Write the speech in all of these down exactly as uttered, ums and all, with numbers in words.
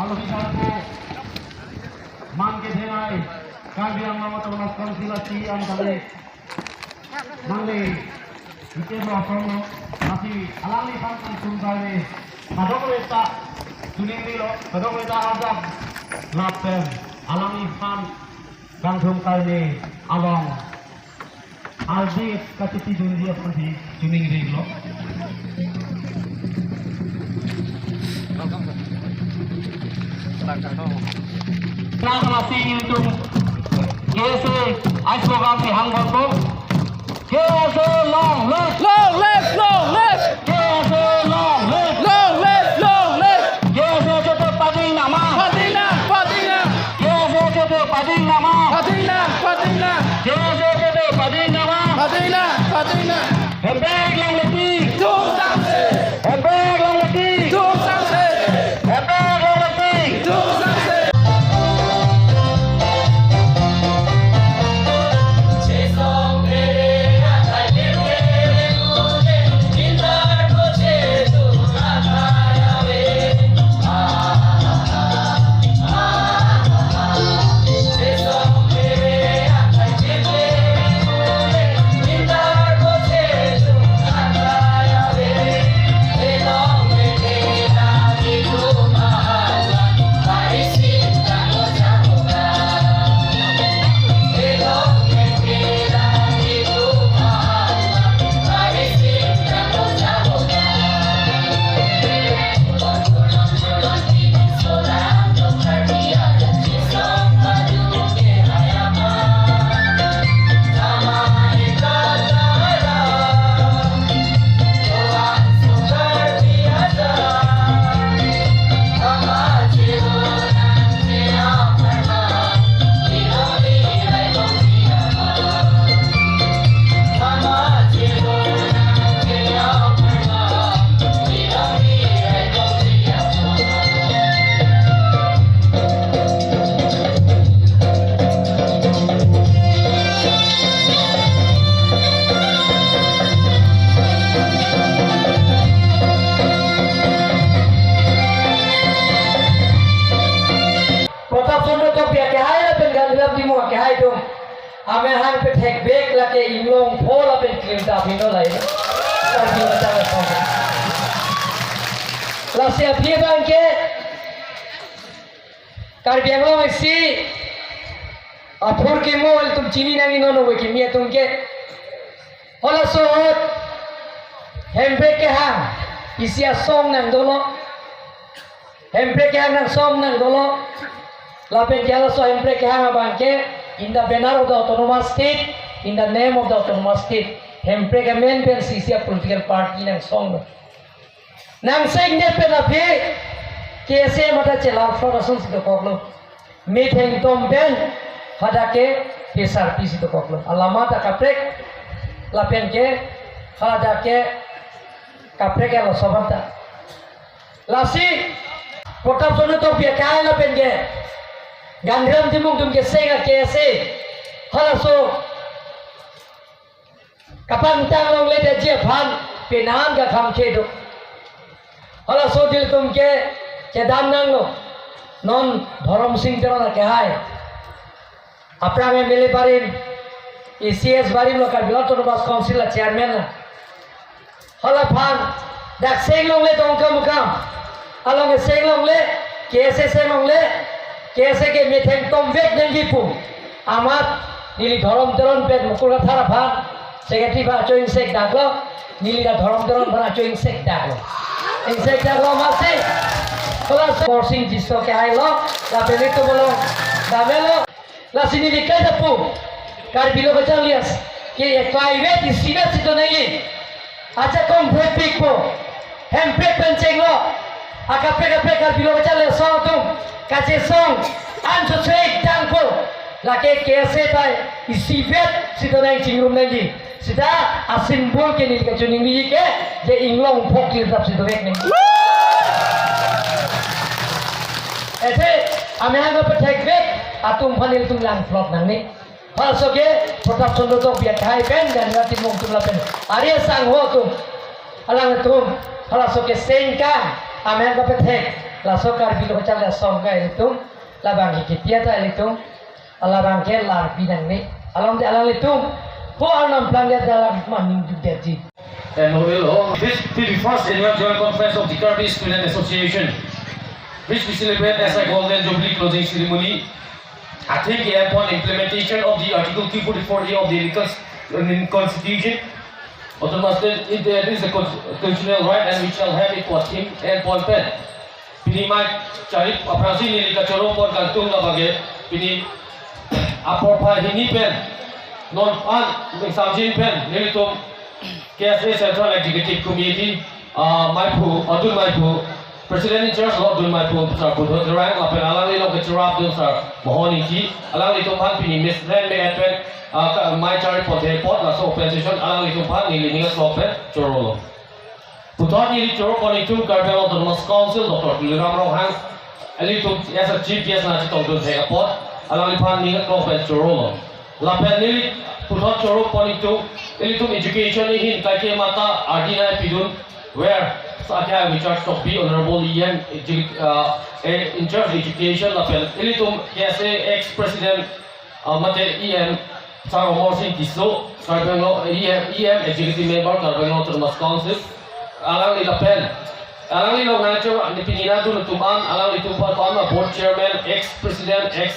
Alohi Sarpo, man kethenei, Karbi Anglong Autonomous Council a-C E M tangte, nangle, ike lo asomo, lasi alangliphan kangthum kaine, kadokave ta, tuning nilo, kadokave ta ajak, lapen, alangliphan kangthum kaine along. Ardi kachiti dunji aphan si tuning ring lo. Nang nasi itum K S A slogan si hang bom. K S A long live! Long live, long live! K S A long live! Long live, long live! K S A chete pading nama! Pading nang, pading nang! K S A chete pading nama! Pading nang, pading nang! K S A chete pading nama! Pading nang, pading nang! Hempek long leti! Tum sangse! Hempek long leti! Tum sangse! Hempek long leti! Tum sangse! Protap Chandra Tokbi akehai lapen Gandhiram Timung akehai atum amahang pethekvek lake inglong pho lapen klim ta aphi no lai. Karbi Anglong ta. Lasi aphi abang ke Karbi Anglong isi aphurkimo ilitum chini nangji non ove kimi atum ke. Halaso ahut hemprek kehang isi asong nang dolo. Hemprek kehang nang song nang dolo. Lapen ke halaso hemprek kehang abang ke in the banner of the autonomous state, in the name of the autonomous state. Hemprek amen pensi isi a-political party nang song lo. Nang seng de pen aphi K S A mata chelar floor ason si dokoklo. Metheng tom pen hadak ke pesarpi si dokoklo. Alama ta kaprek lapen ke hadak ke kaprek alo sobat ta. Lasi Protap Chandra Tokbi akehai lapen ke Gandhiram Timung atum ke seng a-K S A halaso kapangtang longle detji aphan penang kakham kedo. Halaso dil atum ke kedam nanglo. Non Dhorom Sing Teron akehai, aphrang M L A barim, A C S barim lo, Karbi Anglong Autonomous Council a-chairman lo. Halaphan dak seng longle Dongkamukam along seng longle, K S A seng longle, K S A ke metheng tomvek nangji pu amat neli Dhorom Teron pen Mukul Kathar aphan, secretary aphan acho ingsek daklo, neli ta Dhorom Teron aphan acho ingsek daklo. Ingsek daklo amatsi, halaso Borsing Tisso akehai lo, lapen ilitum along damlo. Lasi neli kaita pu, Karbi Lo Kacharli Asong ke eklaivet isivet si do nangji. Ajakong bhepikpo, hemprek pen chenglo, akaprek kaprek Karbi Lo Kacharli Asong atum kachesong an chosek dangpo, lake K S A ta isivet si do nang chingrum nangji. Seta a-symbol ke neli kachiningri ke, je inglong phok lir tap si dovek nangji. Athe, amahang kapethekvek atum aphan ilitum langplot nangne. Halaso ke Protap Chandra Tokbi akehai pen Gandhiram Timung atum lapen Arya Sangho atum, alangtum, halaso ke seng ka, amahang kapethek Laso Karbi Lo Kacharli Asong ke ilitum labang ke ketia ta ilitum, labang ke larbi nangne. Along de alanglitum ko arnam plang dia dalam maning dudetji. And Honorable, this fifty-first Annual General Conference of the Karbi Student Association, which we celebrate as a Golden Jubilee Closing Ceremony, I think upon implementation of the Article two forty-four A of the Indian Cons-, Indian Constitution, Autonomous State, it is a constitutional right and we shall have it for him and for pen. Pini mai chari aphrangsi neli kachoro pon kangtung labang ke pini apor pha hini pen non an samjin pen nelitum K S A Central Executive Committee, ah, maiphu, adun maiphu, President in charge lo adun maiphu, Sir Puthot Terang, lapen alangli along kachirapdun Sir Mohon Ingti, alanglitum aphan pini mesen me-et pen, ah, ka-, mai chari pon the apot, laso open session, alanglitum aphan neli ning aklong pen chorolo. Puthot neli choro pon ingtung Karbi Anglong Autonomous Council, Doctor Tuliram Ronghang, ilitum as a chief guest nangchetongdun the apot, alangliphan ning aklong pen chorolo. Lapen neli puthot choro pon ingtung, ilitum education ahin kaike mata ardi nangpidun, where Sakya Richard Tokbi, Honorable E M, edu-, uh, eh, in charge education, lapen ilitum K S A ex-president, uh, mate E M, Sir Amar Sing Tisso, Karbi Anglong, E M, E M, Executive Member, Karbi Anglong Autonomous Council, alangli lapen, alangli along nangchoro, ni pini nangdun atum an, alanglitum aphan ko-an ma board chairman, ex-president, ex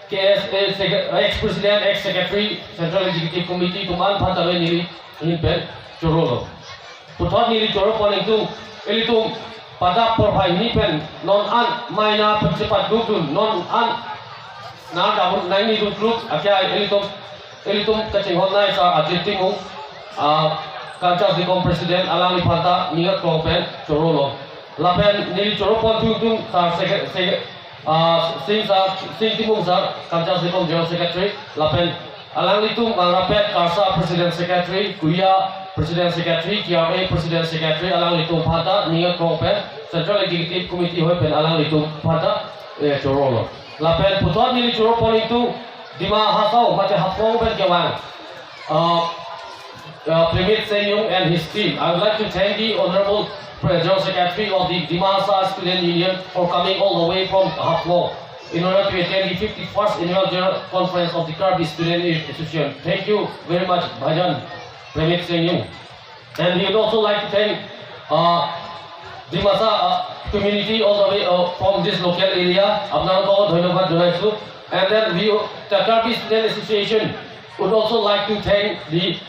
K S A sec-, ex-president, ex-secretary, Central Executive Committee atum an aphan ta neli ahin pen chorolo. Puthot neli choro pon ingtung, ilitum pada apor pha hini pen non an mai nangpachepatdukdun, non an nangdabun nangnidun kluk, akia ilitum, ilitum kachinghon nai Sir Ajit Timung, ah, Kanchas Dekom President, alangliphan ta ning aklong pen chorolo. Lapen neli choro pon ingtung Sir Sec-, Sec-, ah, Sing Sir, Sing Timung Sir, Kanchas Dekom General Secretary, lapen alanglitum, ah, rapet Karsa President Secretary, Kuya President Secretary, T R A President Secretary, alanglitum aphan ta ning aklong pen Central Executive Committee ahoi pen alanglitum aphan ta, eh, chorolo. Lapen puthot neli choro pon ingtung Dima Hasao mate Haflong pen kevang, uh, uh, Primit Seng Yung and his team. I would like to thank the Honorable Pre-, General Secretary of the Dima Hasao Student Union for coming all the way from Haflong in order to attend the fifty-first Annual General Conference of the Karbi Student Association. Thank you very much, Bhaijan Primit Seng Yung. And we would also like to thank, uh, Dimasa, uh, community all the way, uh, from this local area. আপোনালোকক ধন্যবাদ জনাইছো। And then we, the Karbi Student Association would also like to thank the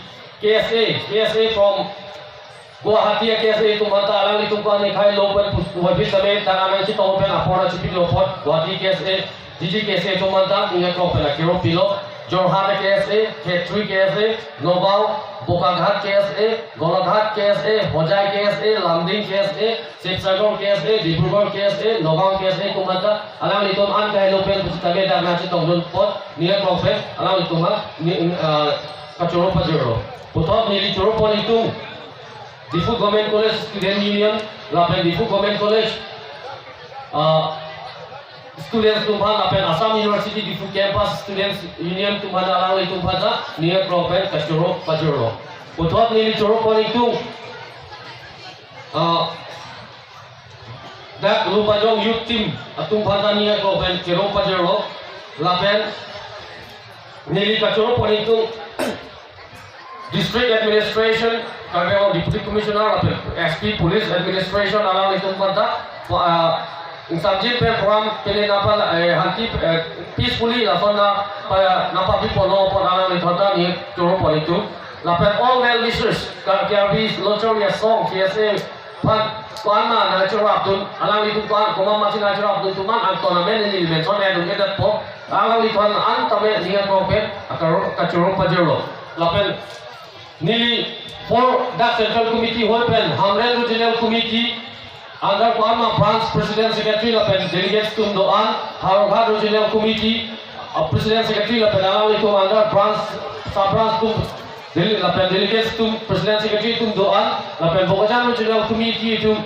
K S A, K S A from Guwahati K S A atum aphan ta alanglitum ko-an nekhai lo pen pus-, wabit same tang anang chetong pen apor nangchipilo apot Guwahati K S A, D G K S A atum aphan ta ning aklong pen akero pilo, Jorhat K S A, Khetri K S A, Nagaon, Bokaghat K S A, Golaghat K S A, Hojai K S A, Lumding K S A, Sibsagar K S A, Dibrugarh K S A, Nagaon K S A atum aphan ta alanglitum an khai lo pen pusitame dak nangchetongdun apot ning aklong pen alanglitum aphan ni, ah, kachoro pajirlo. Puthot neli choro pon ingtung Diphu Government College Student Union, lapen Diphu Government College, ah, students atum aphan, lapen Assam University Diphu Campus Students Union atum aphan, alanglitum aphan ta ning aklong pen kachoro pajirlo. Puthot neli choro pon ingtung, ah, dak Lumbajong Youth Team atum aphan ta ning aklong pen choro pajirlo. Lapen neli kachoro pon ingtung District Administration, Karbi Anglong Deputy Commissioner, lapen S P Police Administration, alanglitum aphan ta, ah, ingsamjin pen program pele nangpa, eh, hanti, eh, peacefully lason na, pa, nangpabi ponlo apot alanglitum aphan ta ning choro pon ingtung. Lapen all well wishers, Ka-, Karbi Lo Kacharli Asong, K S A aphan ko-an ma nangcherapdun, alanglitum ko-an, komat masi nangcherapdun atum an angton amen neli mention edun-edetpo, alanglitum an tame ning aklong pen akaro-, kachoro pajirlo. Lapen neli four dak Central Committee ahoi pen Hamren Regional Committee under ko-an ma branch President Secretary lapen delegates atum do-an, Howraghat Regional Committee, uh, President Secretary lapen alanglitum under branch, sub branch atum, dele-, lapen delegates atum, President Secretary atum do-an, lapen Bokajan Regional Committee atum,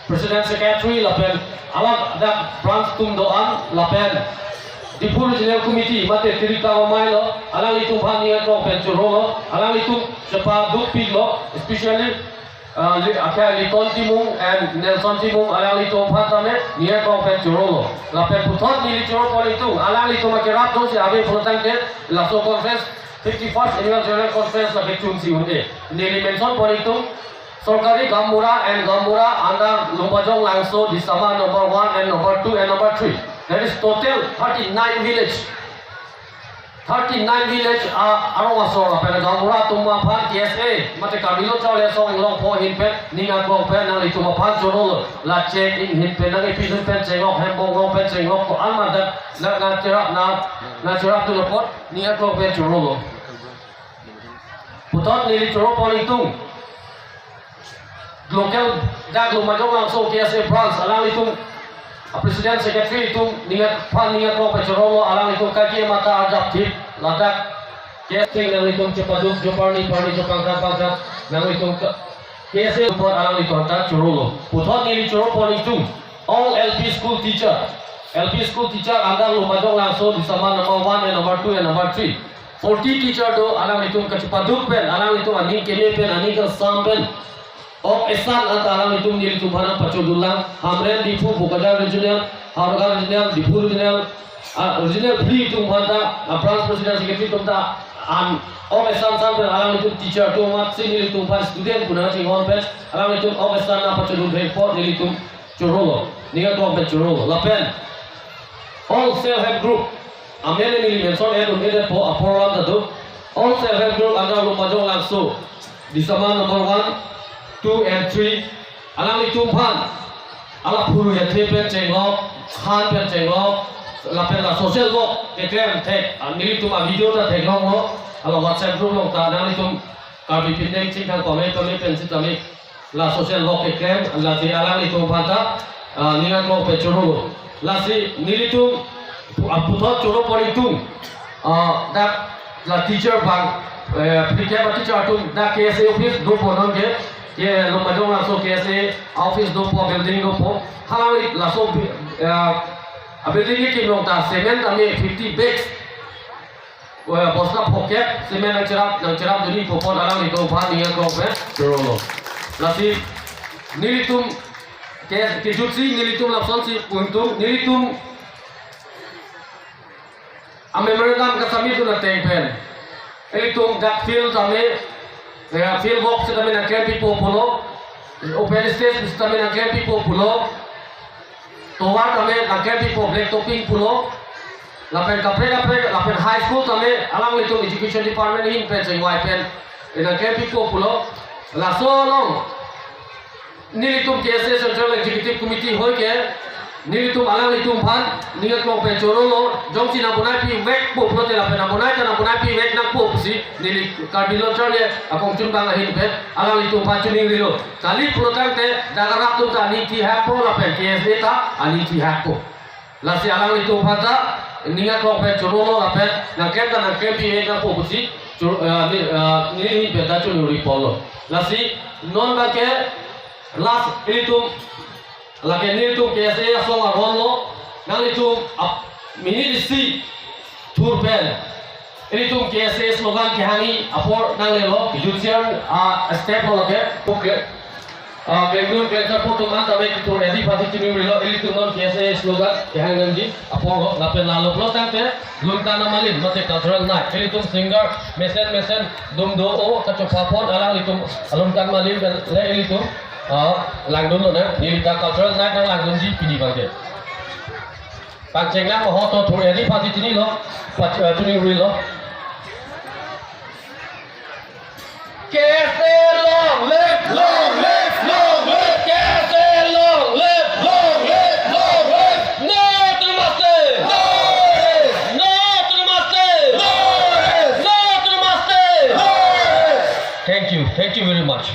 President Secretary lapen alam dak branch atum do-an, lapen Diphu Regional Committee mate Tirik Tang Amei lo, alanglitum aphan ning aklong pen chorolo, alanglitum chepadukpiklo, especially Ah, Li-, akhai Liton Timung and Nelson Timung alanglitum aphan tame ning aklong pen chorolo. Lapen puthot neli choro pon ingtung, alanglitum akerap dongsi ave pulo tangte laso conference, fifty-first Annual General Conference lake chunsi un-e. Neli mention pon ingtung, Sorkari Gaonbura and Gaonbura under Lumbajong Langso, Disama number one and number two and number three. That is total thirty-nine village. Thirty-nine village a, arong asor lapen gaonbura atum aphan K S A mate Karbi Lo Charli Asong Inglongpho ahin pen ning aklong pen nanglitum aphan chorolo. La check in ahin pen nangkepi ahin pen chenglok, hembong along pen chenglok, ko-an madat na, nangcherap na, nangcherapdun apot ning aklong pen chorolo. Puthot neli choro pon ingtung, local dak Lumbajong Langso K S A branch alanglitum, ah, president secretary atum ning aphan ning aklong pen chorolo, alanglitum kaki mata arjap thip ladak K S A nanglitum chepaduk, jo parni parni, jo pangkang pangkang, nanglitum ke-, K S A apot alanglitum ta chorolo. Puthot neli choro pon ingtung, all L P school teacher, L P school teacher under Lumbajong Langso, Disama number one and number two and number three. Forty teacher do, alanglitum kachepaduk pen, alanglitum aning keme pen, aning kesam pen, ok esan anta alanglitum nelitum aphan nangpachodunlang. Hamren, Diphu, Bokajan Regional, Howraghat Regional, Diphu Regional, ah, Regional phli atum aphan ta, ah, branch president secretary atum ta, an, ok esan san pen alanglitum teacher atum amatsi nelitum aphan student pu nangchinghon pen, alanglitum ok esan nangpachodun thek apot nelitum chorolo, ning aklong pen chorolo. Lapen all self help group, amen neli mention et un-edetpo, apor alam ta do. All self help group under Lumbajong Langso, Disama number one, two and three, alanglitum aphan, ala phurui athe pen chenglok, khan pen chenglok, lapen la social work keklem thek, ah, nelitum a-video ta theklonglo, ala WhatsApp group along ta, nanglitum Karbi Pitneng Chingthang pame pame pen sitame la social work keklem, lasi alanglitum aphan ta, ah, ning aklong pen chorolo. Lasi nelitum pu-, ah, puthot choro pon ingtung, ah, dak la teacher abang, eh, phlikep a-teacher atum dak K S A office dopo, non ke, ke Lumbajong Langso K S A office dopo, building dopo. Halangli laso bi-, eh, a-building kekim along ta cement tame fifty bags, eh, bosta phokep cement nangcherap, nangcherapdunji pu apot alanglitum aphan ning aklong pen chorolo. Lasi nelitum ke, kejutsi nelitum lapusonsi pu ingtung, nelitum a-memorandum kasubmit dun ateng pen, ilitum dak field tame, eh, field work sitame nangklempipo pulo, open stage sitame nangklempipo pulo, tovar tame nangklempipo, black topping pulo, lapen kaprek kaprek, lapen high school tame alanglitum education department ahin pen chingvai pen, eh, nangklempipo pulo. Laso along nelitum K S A Central Executive Committee ahoi ke, nelitum alanglitum aphan ning aklong pen chorolo, jongsi nangbonai pivekpo pulote lapen nangbonai ta nangbonai pivek nangpo pusi neli Karbi Lo Charli Asong Kongchunbang ahin pen alanglitum aphan choningrilo. Kali pulo tangte dak arat atum ta aning thihakpo lapen K S A ta aning thihakpo. Lasi alanglitum aphan ta ning aklong pen chorolo lapen nangklem ta nangklempi nangpo pusi chor-, eh, ne-, eh, neli ahin pen ta choningri ponlo. Lasi non abangke last ilitum, lake nelitum K S A asong aron lo, nanglitum ap-, minute isi thur pen ilitum K S A slogan kehangji apor nanglelo, judicial, ah, step lo lake, okay. Ah, Bengaluru Venture Port atum an tame kethur edi pasi chiningrilo, ilitum non K S A slogan kehang nangji apor lo, lapen lalo pulo tangte Lunkan Amalim mate cultural night, ilitum singer mesen mesen dum do-o, kachopha pon alanglitum Lunkan Amalim le ilitum, ah, langdun lonang, neli ta cultural night nanglangdunji pini abangke. Pangcheng nang ho to thur edi pasi chinilo, pasi, eh, chiningrilo. K S A long live! Long live! Long live! K S A long live! Long live! Long live! No to Namaste! No rest! No to Namaste! No rest! No to Namaste! No rest! Thank you. Thank you very much.